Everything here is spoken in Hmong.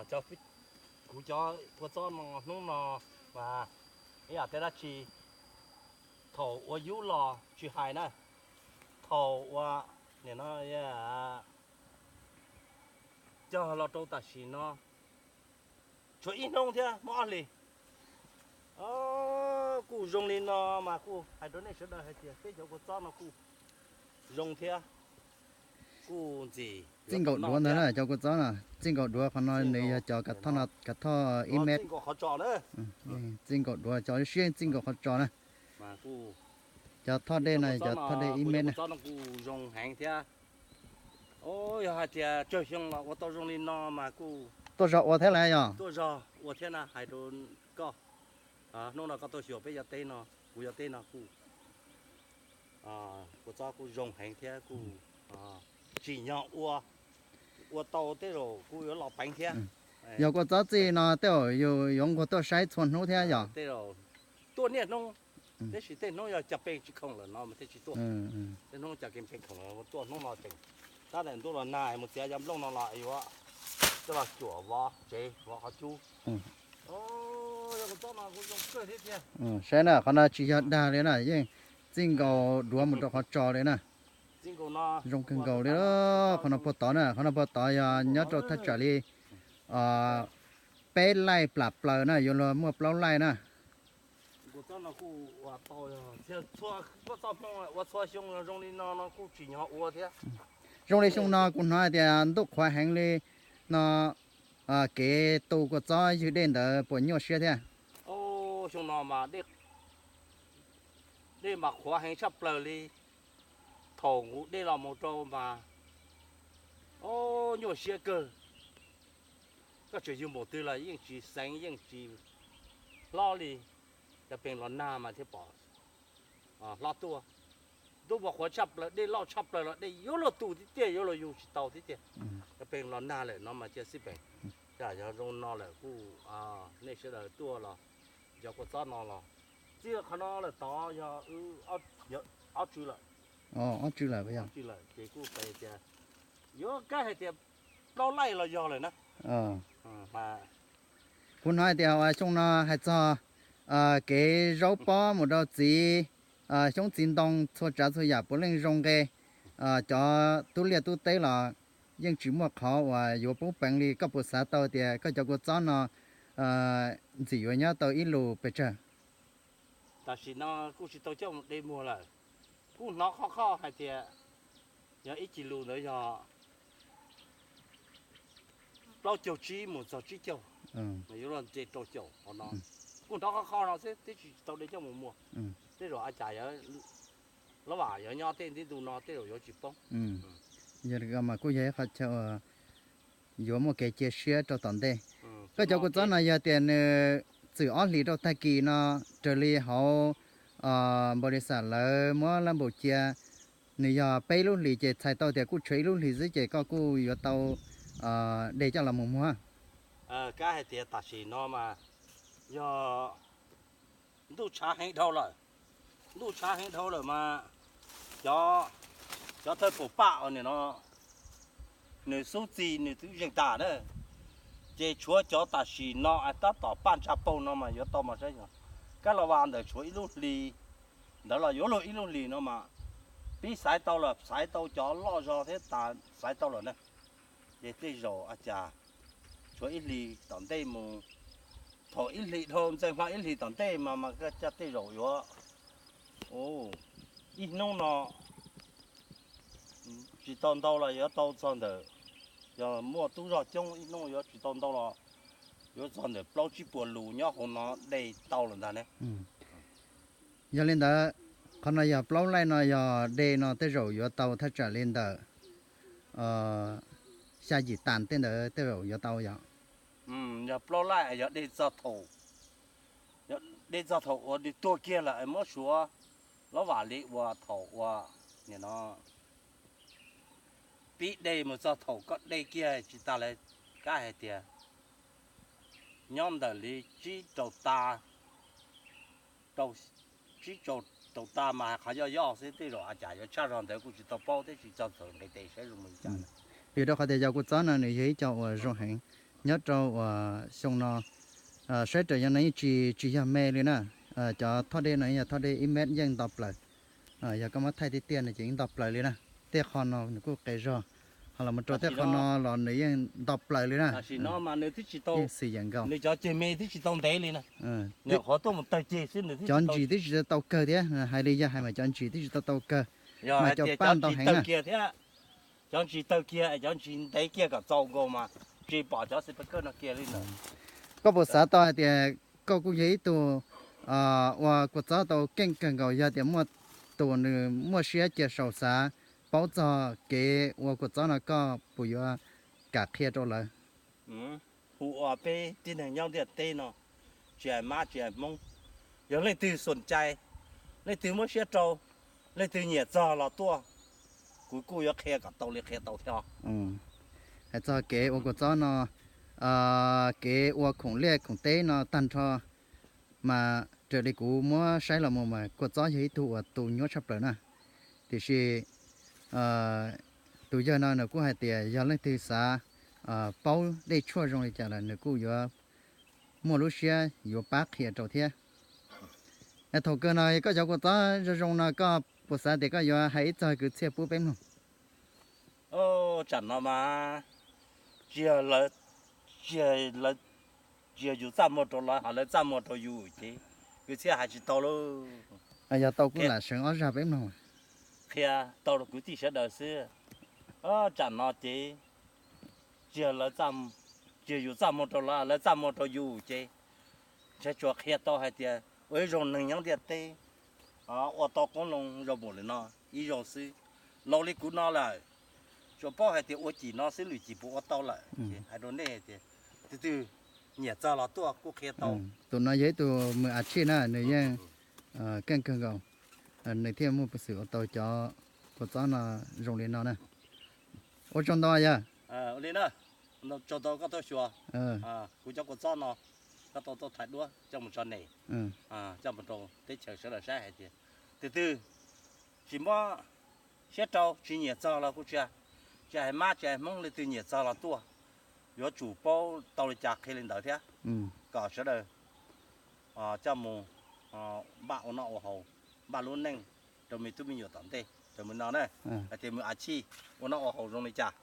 Kuv cov kua txob no hnub no mas ib yam tej dab tsi, thaum ua yub los tsis hais na, thaum ua nim no cog los rau tam sim no tshuav ib hnub thiab muaj ob hlis kuj zoo li no mas kuj hais rau nej sawv daws hais tias peb cov kua txob no kuj zoo thiab kuj ntxim. Txij nkaus duav ntag na, cov kua txob no txij nkaus duav qhov no nws yog cov kav thoj ib mev. Txij nkaus duav cov siab txij nkaus qhov tsos na. Cov thoj dej no cov thoj dej ib mev na. Zoo heev thiab. Yog hais tias tsawg xyoo los ua tau zoo li no mas kuj tuaj zog ua thiab lawm yog? Tuaj zog ua thiab na, hais rau koj. Hnub no koj tuaj xyuas peb cov teb no, kuv cov teb no kuj kua txob kuj zoo heev thiab kuj tsim nyog ua, ua tau tej zaum kuj yuav los peev thiab. Yog kua txob txij no tej zaum yus yuav nquag tuaj saib txhua hnub thiab yog? Tej zaum tuaj niaj hnub, tab sis tej hnub yog cov pes tsis khoom lawm no mas thiaj tsis tuaj. Tej hnub cov pes khoom lawm tuaj hnub no tseem tab daim ntuj los nag mus txiav cov nplooj no los yuav coj los cuam vov tsev vov qhov cub. Saib na, qhov no tsis yog dag li na, yeej txij nkaus duav mus rau qhov tsos li na. Zoo kawg nkaus li. Qhov no puag tod na, qhov no puag tod yog nyob rau thaj tsam li peb laij plam plaws na, yuav luag muaj plaub laij na. Zoo li xyoo no kuv hnov hais tias ntuj qhuav heev li no, kev tu kua txob ywg dej ntawd puas nyuaj siab thiab? Xyoo no mas dej mas qhuav heev tshaj plaws li. Thaum nqus dej los mus rau mas nyuaj siab kawg. Koj tseem yug npaum twg los yeej tsis xeev yeej tsis hlob li. Cov pes los nag mas thiaj pom hlob tuaj. Ntuj mas qhuav tshaj plaws, dej loj tshaj plaws los dej yuav luag tu tib tiag, yuav luag yug tsis tau tib tiag. Cov pes los nag lawm no mas cia xij peem. Cas yog zoo no lawm kuj nej sawv daws tuaj los cov kua txob no los txij qhov no lawm tod yog ob tsw lawm. Ob tsw lawm, ces kuj tias yuav kab hais tias plaub laij los yog lawm na. Kuv hnov hais tias xyoo no hais txog kev zaub pob mus rau txiv xyoob txiv ntoo txhua tsav txhua yam puav leej zoo nqe. Cov tub liaj tub teb los yeej tsis muaj qhov uas yuav poob peev li. Koj puas xav tau tias koj cov kua txob no ntxim yuav nyob tau ib lus pes tsawg? Tam sim no kuj tsis tau coj mus de muag lawm. Kuj hnov qhov qhoj hais tias yog ib ci lus ntawd yog plaub caug tsib mus txog tsib caug, yuav luag nce rau caum hauv no. Kuj hnov qhov qhoj no xwb, twb tsis tau de coj mus muag. Tej zaum a cas lab vam yuav nyob tej ntiv ntu no tej zaum yuav tsis poob. Yog li mas kuj yog ib qhov chaw yuav muaj kev cia siab rau tom ntej. Koj cov kua txob no yog tias nws txwm ob hlis rau tag kis no, raws li hauv npaum li xam lawv muab lab npaum cia, nws yog peb lub hlis ces txhais tau tias kuj tshuav ib lub hlis xwb ces koj kuj yuav tau de coj los mus muag. Kab hais tias tam sim no mas yog ntuj tshav heev dhau lawm. Ntuj tshav heev dhau lawm mas cov, cov thawj paum paj nim no nws xub txi nws twb zeeg tas na. Ces tshuav cov tam sim no tab tom paj ntsa paug no mas yuav tau mas saib yog kab los vas ntawm tshuav ib lub hli, ntawd los yuav luag ib lub hlis no mas pib xaiv tau lawm, xaiv tau cov loj zog thiab tas xaiv tau lawm na. Ces tej zaum a cas tshuav ib hlis tom ntej mus, thaum ib hlis dhau ntxeev hlo ib hlis tom ntej mas mas caj tej zaum yuav ib hnub no tsis tau ntau los yuav tau txog ntawm, yog muaj tub zog coob ib hnub yuav tsis tau ntau los yuav txog ntawm plaub tsib puas lus nyob hauv no de tau lawm ntag ne. Yog li ntawd, qhov no yog plaub laij no yog de no tej zaum yuav tau thaj tsam li ntawm xya yim tas tej ntawd tej zaum yuav tau yog? Yog plaub laij yog de txog thaum, yog de txog thaum uas nws tuag kiag lawm muab suav lab vam li uas thaum uas nim no pib de mus txog thaum koj de kiag tsis tas lawm, kab hais tias nyob ntawm li tsib rau tas, tsib rau tas mas hais qhov yoj yoj xwb, tej zaum a cas yuav tshaj zog ntawd kuj tsis tau paub thiab tsis txog txawm nqis tes saib zoo li cas. Vim rau qhov tias cov kua txob no nws yog ib co uas zoo heev, Nyob rau uas xyoo no saib raws yog no yeej tsis tsis yog me li na. Cov thoj dej no yog thoj dej ib mev yeej nto plaws. Yog koj muab thaij tiag tiag no ces yeej nto plaws li na. Tej qho no nws kuj qes zog, ho los mus rau tej qho no los nws yeej nto plaws li na. Yeej xwm yam nkaus. Cov ntsis twb tsis tau kawg thiab, hais li yog hais mas cov ntsis twb tsis tau tau kawg, mas cov paj ntau heev na. Cov ntsis tawg kiag, cov ntsis ntev kiag kom txaus nkaus mas tsis pom cov xi pes kawj no kiag li ntawd. Koj puas xav tau hais tias koj kuj yog ib tug ua kua txob tau keej kawg nkaus, yog tias muaj tus nws muaj siab cia sau xav paub txog kev ua kua txob no koj puas yuav kam qhia rau lawv? Hu ua peb tib neeg nyob ntiaj teb no, tsis hais mab tsis hais hmoob, yog leej twg xum cai, leej twg muab siab rau, leej twg nyiam txog los tuaj, kuv kuj yuav qhia kom tau li qhia tau thiab. Hais txog kev ua kua txob no, kev ua khoom liaj khoom teb no tag nrho, mas raws li kuv muab saib los mus mas kua txob yog ib tug uas tu nyuaj tshaj plaws na. Tiam sis tus yawg no nws kuj hais tias yog leej twg xav paub dej tshuaj zoo li cas lawm nws kuj yuav muaj lub siab yuav pab qhia rau thiab. Thaum kawg no koj cov kua txob zoo zoo no koj puas xav tias koj yuav hais ib txog kwv txhiaj pub peb mloog? Tsam no mas tsis yog lawv, tsis yog yus txaj muag rau lawv, ho lawv txaj muag rau yus ces kwv txhiaj hais tsis tau lauj. Yog tau kuj lam seev ob zaj peb mloog. Qhia tau rau kwv tij sawv daws xwb. Tsam no ces tsis yog lawv, tsis yog yus txaj muag rau lawv, lawv txaj muag rau yus ces ntshai tsuas qhia tau hais tias ua ib zaug neeg nyob ntiaj teb ua tau qoob loo zoo npaum li no ib zaug xwb. Laus li kuv no lawm, tsuas paub hais tias ua cim no xwb lwm cim puas ua tau lawm. Hais rau nej hais tias tus twg nyiam txog los tuaj kuj qhia tau. Tus no yog ib tug mws a tshij na, nws yeej keej kawg nkaus, nws thiaj muaj peev xwm ua tau cov kua txob no zoo li no na. Ua tsaug ntau yog. Li na, tsaug ntau koj tuaj xyuas kuv cov kua txob no, koj tau tuaj thaiv duab coj mus tso nes, coj mus rau teb chaws sawv daws saib hais tias tus twg tsis muab siab rau tsis nyiam txog los kuj tsis, tsis hais mab tsis hais hmoob leej twg nyiam txog los tuaj, yuav tsum paub tau li cas qhia li ntawd thiab, kom sawv daws coj mus npaj ua noj ua haus, npaj lub neej rau me tub me nyuam tom ntej rau mus no na. Hais tias mws a tshij ua noj ua haus zoo li cas.